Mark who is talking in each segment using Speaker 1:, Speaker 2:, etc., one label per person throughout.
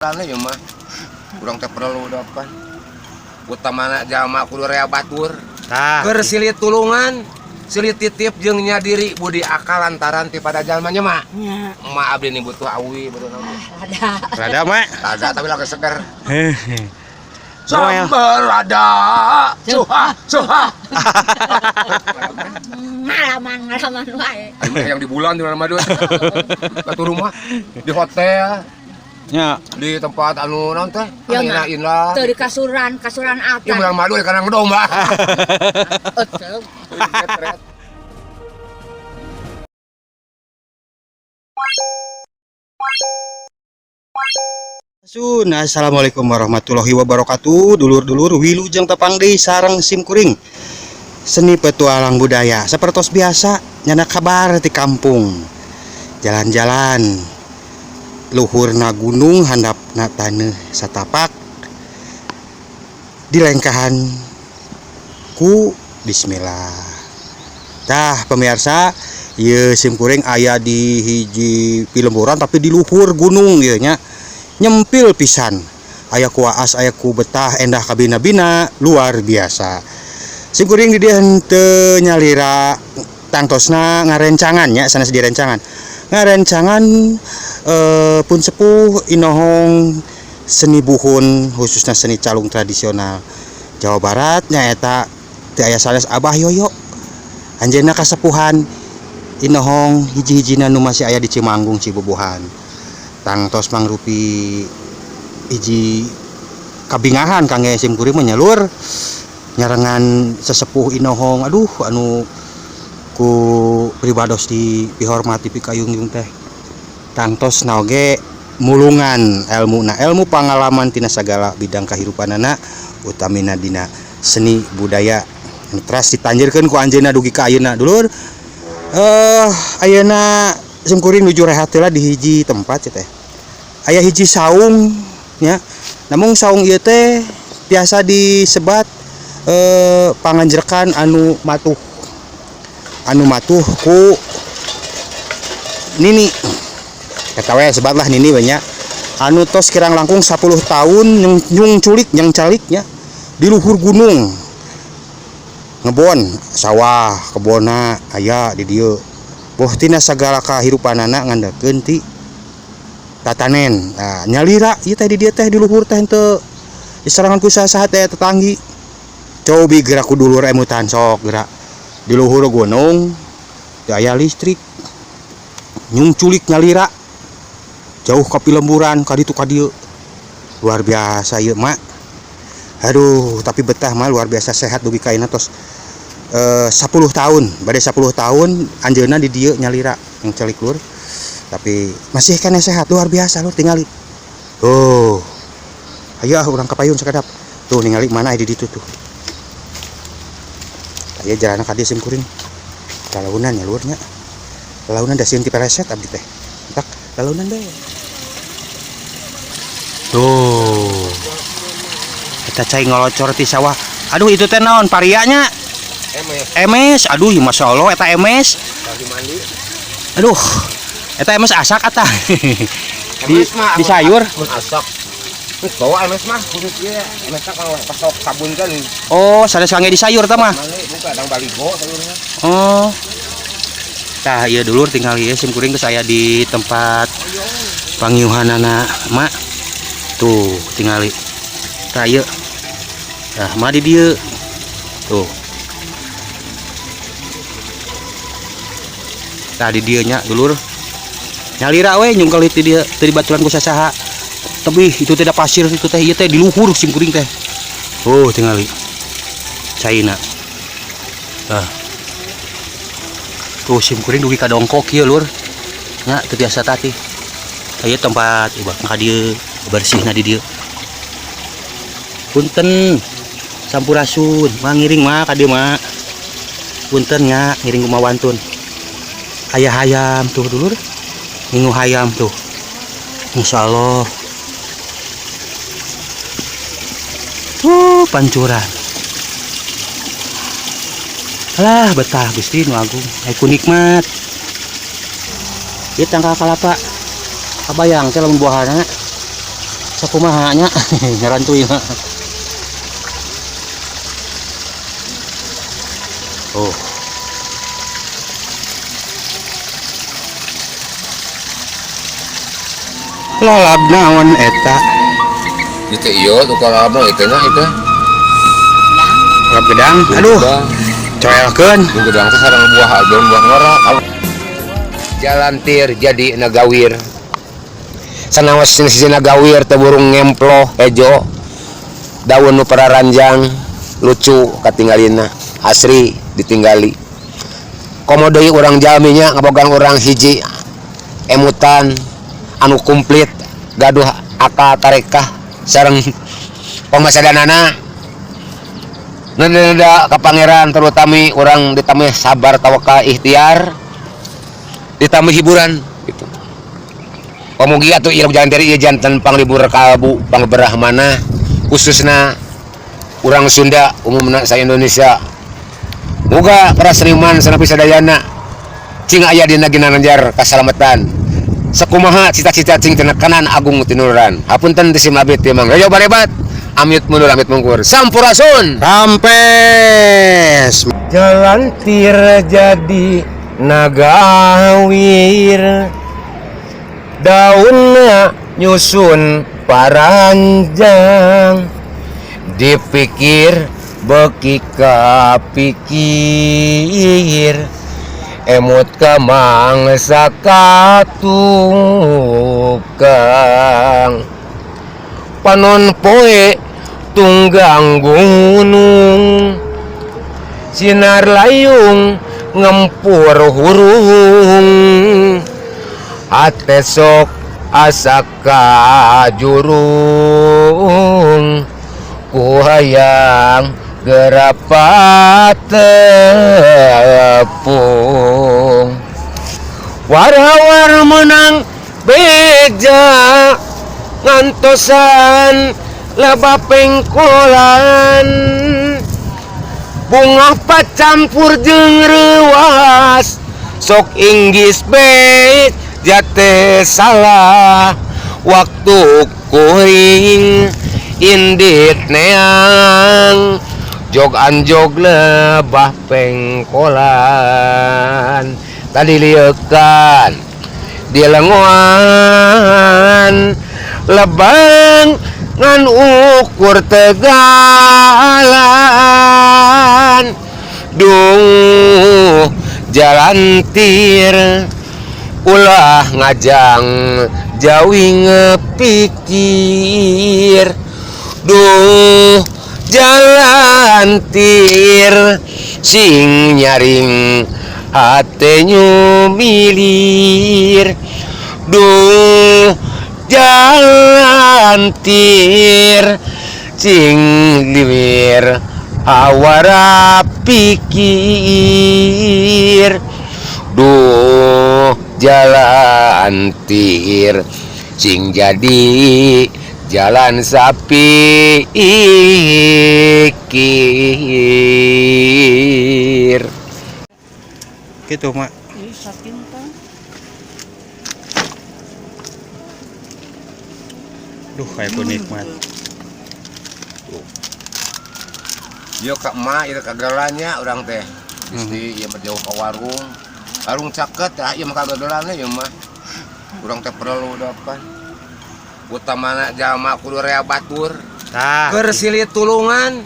Speaker 1: Ya mah urang teh perlu depan utamana jalma kudu rea batur.
Speaker 2: Tah.
Speaker 1: Keur silih tulungan, silih titip jeung nyadiri budi akal lantaran ti pada jalmanya mak.
Speaker 3: Nya.
Speaker 1: Emak abdi ini butuh awi butuh naon.
Speaker 3: Ada.
Speaker 2: Rada mak.
Speaker 1: Rada tapi lagi seger.
Speaker 2: Hehe.
Speaker 1: Sambal lada. Suha, suha.
Speaker 3: Ngalaman ngalaman wae.
Speaker 1: Yang di bulan di mana-mana batu rumah di hotel.
Speaker 2: Nya.
Speaker 1: Di tempat anu naon teh?
Speaker 3: Ya,
Speaker 1: Anu indah.
Speaker 3: Teu di kasuran, kasuran
Speaker 1: Ieu
Speaker 3: atas.
Speaker 1: menang madu karena domba.
Speaker 3: Eceu.
Speaker 2: Sun, assalamualaikum warahmatullahi wabarakatuh. Dulur-dulur wilujeng tepang deui sareng sim kuring. Seni petualang budaya sapertos biasa nyana kabar di kampung. Jalan-jalan luhurna gunung handapna taneuh satapak dilengkahan ku bismillah. Tah pemirsa, ieu sim kuring aya di hiji pilemburan tapi di luhur gunung ieu nya. Nyempil pisan. Aya ku waas, aya ku betah, endah kabina-bina, luar biasa. Sim kuring di dieu henteu nyalira tangtosna ngarencangan nya, sanes direncangan. Ngarencangan pun sepuh inohong seni buhun khususnya seni calung tradisional Jawa Barat nyaeta teu aya sanes Abah Yoyo. Anjeunna kasepuhan inohong hiji-hijina nu masih aya di Cimanggung Cibubuhan. Tangtos mangrupi hiji kabingahan kangge sim kuring mah nyalur nyarengan sesepuh inohong aduh anu ku pribados dipihormati pikayungyung teh. Tangtos naoge mulungan elmuna, ilmu pangalaman tina sagala bidang kahirupanana utamina dina seni budaya teras ditanjirkeun ku anjeunna dugi ka ayeuna dulur. Ayeuna sim kuring nuju rehat heula di hiji tempat teh. Aya hiji saung nya. Namun saung ieu teh biasa disebat panganjrekan anu matuh. Anu matuh ku nini. Eta we sebatlah nini we nya. Anu tos kirang langkung 10 tahun nyung culik nyang calik nya di luhur gunung. Ngebon sawah kebona aya di dieu. Boh tina sagala kahirupanana ngandakeun ti tatanen. Nah, nyalira ieu teh di dieu teh di luhur teh henteu diserangan ku saha-saha teh tetanggi. Cobi gerak ku dulur emutan sok gerak di luhur gunung teu aya listrik. Nyung culik nyalira jauh ka pilemburan ka ditu ka dieu. Luar biasa ieu mak. Aduh, tapi betah mah luar biasa sehat dugi ka ayeuna tos 10 tahun, bade 10 tahun anjeunna di dieu nyalira yang celik lur. Tapi masih keneh sehat luar biasa lur tingali. Tuh. Ayo urang ka payun sakadap. Tuh ningali mana di ditu tuh. Aya jalan ka dieu sim kuring. Lalaunan nya lur nya. Lalaunan da sieun ti peleset abdi teh. Entak lalaunan bae. Tuh. Eta cai ngolocor ti sawah. Aduh itu teh naon parianya?
Speaker 1: Emes.
Speaker 2: Emes. Aduh masya Allah eta emes.
Speaker 1: Mandi.
Speaker 2: Aduh. Eta emes asak ata. Di sayur.
Speaker 1: Mun asak. Terus bawa emes mah khusus ieu. Emes teh kalau pasok sabun kan.
Speaker 2: Oh, sanes kangge di sayur teh mah.
Speaker 1: Mandi buka dang baligo sayurnya.
Speaker 2: Oh. Tah ieu dulur tinggal ieu sim kuring geus aya di tempat pangiuhanana mak. Tuh tingali. Tah ieu. Tah mah di dieu. Tuh. Tah di dieu nya dulur. Nyalira we nyungkelit di dieu teu dibaturan ku sasaha. Tebih itu teh da pasir itu teh ieu teh di luhur sim kuring teh. Oh tingali. Caina. Tah. Tuh sim kuring dugi ka dongkok ieu lur. Nya teu biasa tati. Ieu tempat ibak ka dieu bersihna di dieu. Punten sampurasun, mah ngiring mah ka dieu mah. Punten nya ngiring kumaha wantun. Aya hayam tuh dulur. Ngingu hayam tuh. Insyaallah. Tuh pancuran. Alah betah Gusti nu agung, ai ku nikmat. Ieu tangkal kalapa. Kabayang teh lamun buahana. Sakumaha nya ngarantuy mah. Oh. Lalab naon eta?
Speaker 1: Itu iyo tukang lalabna itu nya itu.
Speaker 2: Lalab gedang. Aduh. Coelkeun.
Speaker 1: Gedang teh sareng buah daun buah ngora. Jalan tir jadi nagawir. Sanaos sisi nagawir teh burung ngemploh hejo. Daun nu pararanjang lucu katinggalina, asri ditinggali. Komo deui urang jalmi nya ngabogaan urang hiji emutan anu komplit gaduh akal tarekah sareng pamasadanana. Neda ka pangeran terutami urang ditambah sabar tawakal ikhtiar ditambah hiburan gitu. Pamugi atuh ieu jalan dari ieu janten panglibur kalbu pangberahmana khususna urang Sunda umumna sa Indonesia. Muga para seniman sanapi sadayana cing aya dina ginanjar kasalamatan. Sakumaha cita-cita cing tenekanan agung tinuran. Hapunten teu simabit teh Mang. Rayo barebat. Amit mundur amit mungkur. Sampurasun.
Speaker 2: Rampes.
Speaker 1: Jalan tir jadi nagawir. Daunnya nyusun paranjang. Dipikir beki kapikir. Emut ka mangsa katukang. Panon poe tunggang gunung. Sinar layung ngempur hurung. Ate sok asa kajurung. Ku hayang gerapat tepung. Warawar menang beja ngantosan lebah pengkolan. Bunga pacampur jeung reuas sok inggis be jate salah. Waktu kuring indit neang jog anjog lebah pengkolan. Tadi lieukan dilenguan lebang ngan ukur tegalan. Duh jalan tir ulah ngajang jawi ngepikir. Duh jalan tir sing nyaring hate nyumilir. Duh jalan tir sing liwir awara pikir. Duh jalan tir sing jadi jalan sapi ikir.
Speaker 2: Gitu mak. Duh kayak pun nikmat.
Speaker 1: Yo kak emak itu kagalannya orang teh. Istri ieu mah jauh ke warung. Warung caket ah ieu mah kagalannya ieu mah. Urang teh perlu depan. Utamana jalma kudu rea batur.
Speaker 2: Tah.
Speaker 1: Keur silih tulungan,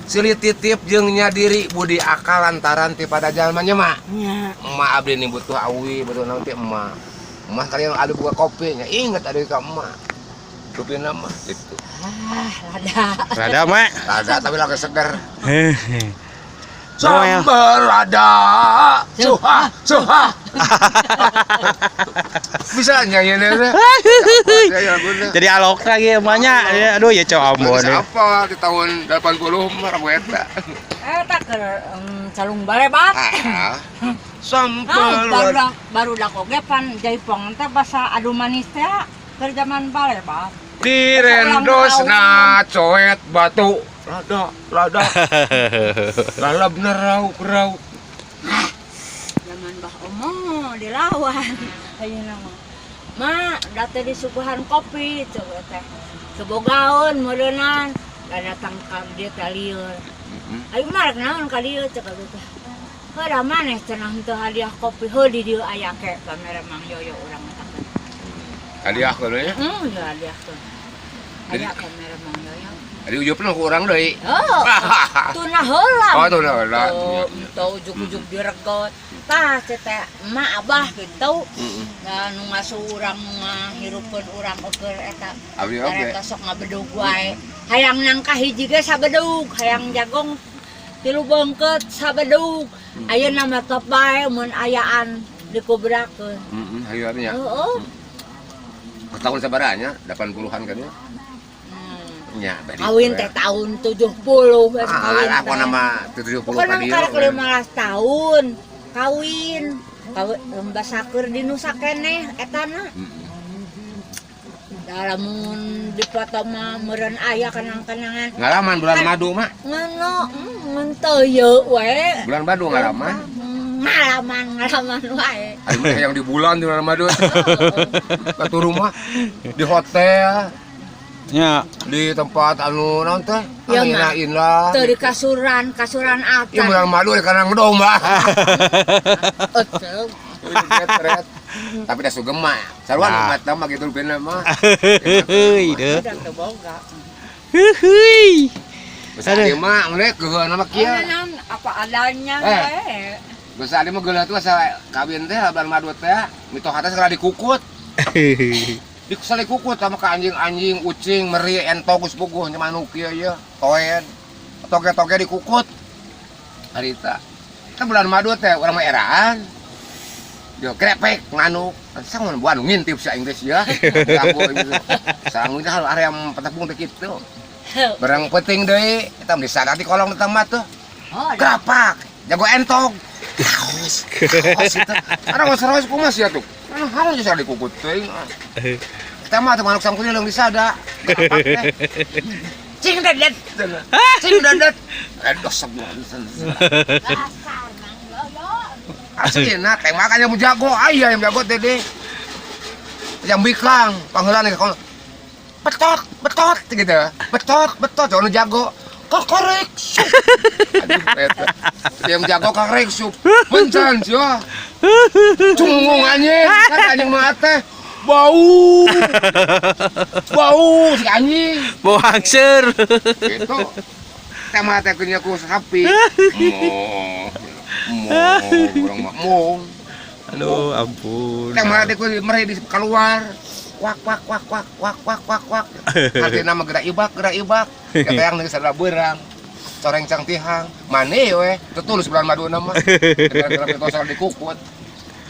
Speaker 1: silih titip jeung nya diri budi akal lantaran ti pada jalma nya mak.
Speaker 3: Nya.
Speaker 1: Emak abdi ni butuh awi, butuh naon teh emak. Emak kalian adu buka kopi nya inget ada ka emak. Rupina mah gitu.
Speaker 3: Ah, lada.
Speaker 2: Lada mak.
Speaker 1: Lada tapi lagi seger.
Speaker 2: Hehe.
Speaker 1: Sambal lada. Suha, suha. Bisa nyanyi nih.
Speaker 2: Jadi alok lagi emaknya. Aduh ya cowok ambon.
Speaker 1: Apa di tahun 80 mah ragu eta.
Speaker 3: Eta keur calung barebat.
Speaker 1: Sambal lada.
Speaker 3: Baru dak oge pan jaipong teh basa adu manis teh keur zaman barebat.
Speaker 1: Direndosna coet batu. Lada, lada. Lalab nerauk rauk.
Speaker 3: Zaman bah omo dilawan. Ayeuna mah. Ma, date disuguhan kopi coba teh. Teu bogaeun meureunan. Da datang ka dieu teh lieur. Ayo mah rek naon ka dieu cek abdi teh. Heuh maneh cenah henteu hadiah kopi, heuh di dieu aya ke pamere Mang Yoyo urang matakeun.
Speaker 1: Hadiah kudu nya.
Speaker 3: Ya hadiah tuh. Aya pamere Mang Yoyo.
Speaker 1: Adi ujupna ku urang deui.
Speaker 3: Oh, tuna heula.
Speaker 1: Oh, tuna heula.
Speaker 3: Oh, teu ujug-ujug diregot. Tah teh teh emak abah gitu.
Speaker 1: Heeh.
Speaker 3: Da nu ngasuh urang, nu ngahirupkeun urang eukeun eta.
Speaker 1: Abdi oge.
Speaker 3: Eta sok ngabedug wae. Hayang nangka hiji ge sabedug, hayang jagong tilu bongket sabedug. Ayeuna mah top bae mun ayaan dikubrakeun.
Speaker 1: Heeh, hayu nya.
Speaker 3: Heeh.
Speaker 1: Tahun sabaraha nya? 80-an kan ya?
Speaker 3: Hmm.
Speaker 1: Nya, bari.
Speaker 3: Kawin teh tahun 70 geus
Speaker 1: Ah,
Speaker 3: kawin
Speaker 1: lah
Speaker 3: teh.
Speaker 1: Nama 70
Speaker 3: Pokoknya
Speaker 1: ka dieu.
Speaker 3: karek 15 tahun kawin. Kawin basakur di Nusa keneh etana.
Speaker 1: Heeh.
Speaker 3: Da lamun dipoto mah meureun aya kenang-kenangan.
Speaker 1: Ngalaman bulan madu mah.
Speaker 3: Ngono, ngan teu we.
Speaker 1: Bulan madu ngalaman.
Speaker 3: Ngalaman, ngalaman wae.
Speaker 1: Ayo mah yang di bulan di bulan madu. Batu rumah di hotel,
Speaker 2: Nya.
Speaker 1: Di tempat anu naon teh?
Speaker 3: Ya,
Speaker 1: Anu
Speaker 3: mah.
Speaker 1: indah.
Speaker 3: Teu di kasuran, kasuran
Speaker 1: Iya
Speaker 3: acan.
Speaker 1: Bulan madu di kandang domba.
Speaker 3: Eceu.
Speaker 1: Retret. Tapi dah sugema. Sarua
Speaker 2: Nah.
Speaker 1: umat mah gitu rupina mah.
Speaker 2: Heuy deuh.
Speaker 3: Udah teu boga.
Speaker 2: Heuy.
Speaker 1: Geus adi mah ngeureuk geuheuna mah kieu.
Speaker 3: Aya naon apa adanya
Speaker 1: Eh.
Speaker 3: we.
Speaker 1: Geus adi mah geuleuh tuh asa kawin teh bulan madu teh mitoha teh segala dikukut. Di dikukut sama ke anjing-anjing, ucing, meri, entok geus puguh nya manuk kieu ieu, toen. Toge-toge dikukut. Harita. Kan bulan madu teh urang mah eraan. Yo krepek manuk. Sang mun buan ngintip si aing teh sia. Jago gitu. Sang teh area petepung teh kitu. Barang penting deui, eta mah disada di kolong eta mah tuh.
Speaker 3: Oh, ada.
Speaker 1: Krapak, jago entog. Kaos, kaos itu. Ada ngos-ngos kumas ya tuh. Anu hal geus dikukut teuing. Kita mah tuh manuk sangkunya leung disada. Krapak teh. Cing dedet. Cing dedet. Aduh sebuah.
Speaker 3: Dasar Mang Yoyo.
Speaker 1: Asli nah, tembakan yang jago, aya yang jago teh deh. Yang bikang, panggilan kalau betot, betot gitu. Betot, betot, jangan jago. Kokorek sup. Aduh, eta. Yang jago kokorek sup. Mencan sia. Cungung anjing, kan anjing mah teh bau. Bau si anjing.
Speaker 2: Bau hangseur.
Speaker 1: Gitu. Teh mah teh kunya ku sapi. Mo. Mo, urang mah mo.
Speaker 2: Aduh, ampun.
Speaker 1: Teh mah teh ku mere di keluar. Wak wak wak wak wak wak wak wak. Artinya mah gerak ibak, gerak ibak. Kata yang geus ada beurang. Coreng cang tihang. Mane we, tetulus bulan madu mah. Gara-gara itu dikukut.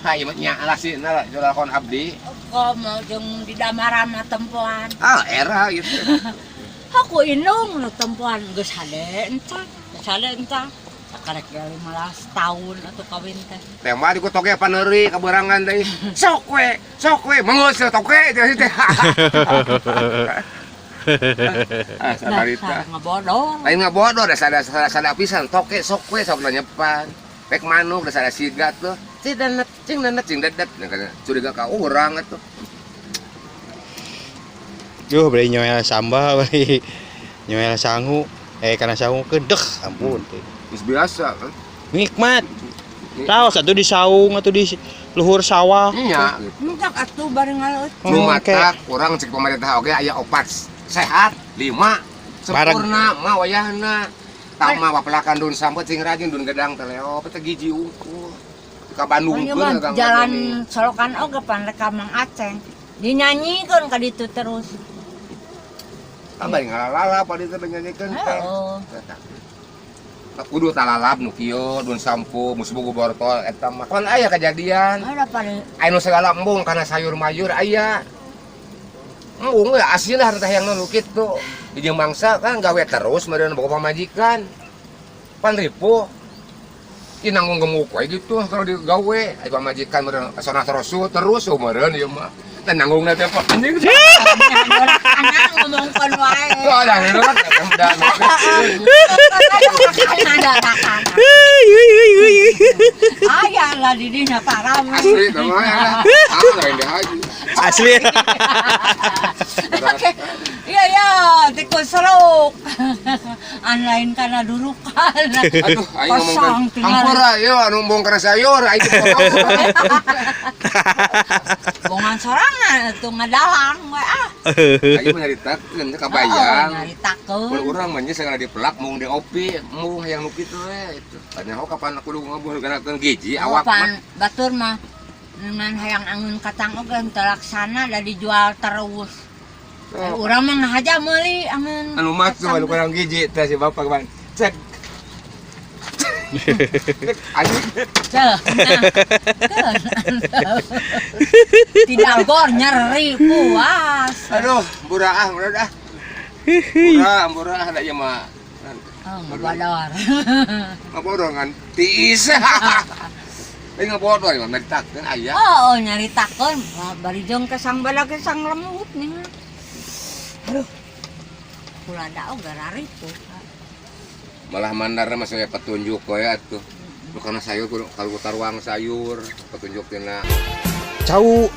Speaker 1: Hai nya lah sih, nah lakon abdi.
Speaker 3: Komo jeung di damaran mah tempoan.
Speaker 1: Ah, era gitu.
Speaker 3: Aku indung nu tempoan geus hade encan, geus hade encan. Sakarek ge 15 tahun atuh kawin teh.
Speaker 1: Teh mah di ku toke paneuri kaberangan deui. Sok we, mengeus toke teh teh. Ah, sadarita.
Speaker 3: Dasar ngabodor.
Speaker 1: Lain ngabodor da sada sada, sada pisan toke sok we sok nyepan. Pek manuk da sada siga tuh. Cing denet, cing denet, cing dedet. Nah, curiga ka urang atuh.
Speaker 2: Duh, beli nyoel sambal, beli nyoel sangu. Eh, karena sangu kedeh, ampun.
Speaker 1: Geus biasa kan.
Speaker 2: Nikmat. Tahu satu di saung atau di luhur sawah.
Speaker 1: Iya, gitu.
Speaker 3: Entak atuh bareng ngaleut.
Speaker 1: Nu
Speaker 2: Oh,
Speaker 1: matak urang cek pemerintah oge aya opat sehat, lima sempurna mah wayahna. Tama wapelakan dun sampeu cing rajin dun gedang teh leo teh giji unggul. Ka Bandung
Speaker 3: Ieu mah jalan solokan oge pan rek ka Mang Aceng. Dinyanyikeun ka ditu terus.
Speaker 1: Tambah ngalalala pa ditu nyanyikeun teh.
Speaker 3: Heeh.
Speaker 1: Kudu talalap nu kieu dun sampo mus bugu bortol eta mah. Kan aya kejadian.
Speaker 3: Ada paling
Speaker 1: Aya nu segala embung kana sayur mayur aya. Embung we asin lah teh yang nu kitu. Di jeung mangsa kan gawe terus meureun boga pamajikan. Pan ripuh. Ieu nanggung gemuk we gitu kalau digawe. Aya pamajikan meureun sonah terus terus meureun ieu mah. Teh nanggungna teh apa anjing.
Speaker 3: Anak ngomongkeun wae.
Speaker 1: Tuh ada ngeureup udah.
Speaker 3: Aya lah di dinya parah.
Speaker 1: Asli teh mah ya. Ah lain deh haji.
Speaker 2: Asli.
Speaker 3: Oke. Iya ya, tikus seruk. An lain kana durukan.
Speaker 1: Aduh, aing ngomong
Speaker 3: Kosong tinggal.
Speaker 1: Hampura yo anu embung kana sayur aing teh potong.
Speaker 3: Bongan sorangan atuh ngadalang we ah.
Speaker 1: Aing mah nyaritakeun teh kabayang.
Speaker 3: Oh, nyaritakeun.
Speaker 1: Mun urang mah nya sagala dipelak mung di opi, mung hayang nu kitu we itu. Tanya ho kapan kudu ngobrol kana giji awak mah.
Speaker 3: Pan batur mah ngan hayang angun katang oge henteu laksana da dijual terus.
Speaker 1: Oh.
Speaker 3: Urang mah ngahaja meuli angeun.
Speaker 1: Anu masuk anu kurang giji teh si bapak kapan. Cek. Cek, anjing.
Speaker 3: Ceuh, nah. Tidak gor nyeri puas.
Speaker 1: Aduh, buraah, buraah. Buraah, buraah da ieu mah.
Speaker 3: Oh, ngabador.
Speaker 1: Ngabodor ngan tiis. Ini ngabodor mah meritakeun aya.
Speaker 3: Oh, nyaritakeun bari jeung kesang badag kesang lembut nih. Aduh. Kulada oge raripuh.
Speaker 1: Malah mandar mah saya petunjuk we atuh. Nu kana sayur kudu kalau taruang sayur petunjuk tina.
Speaker 2: Cau.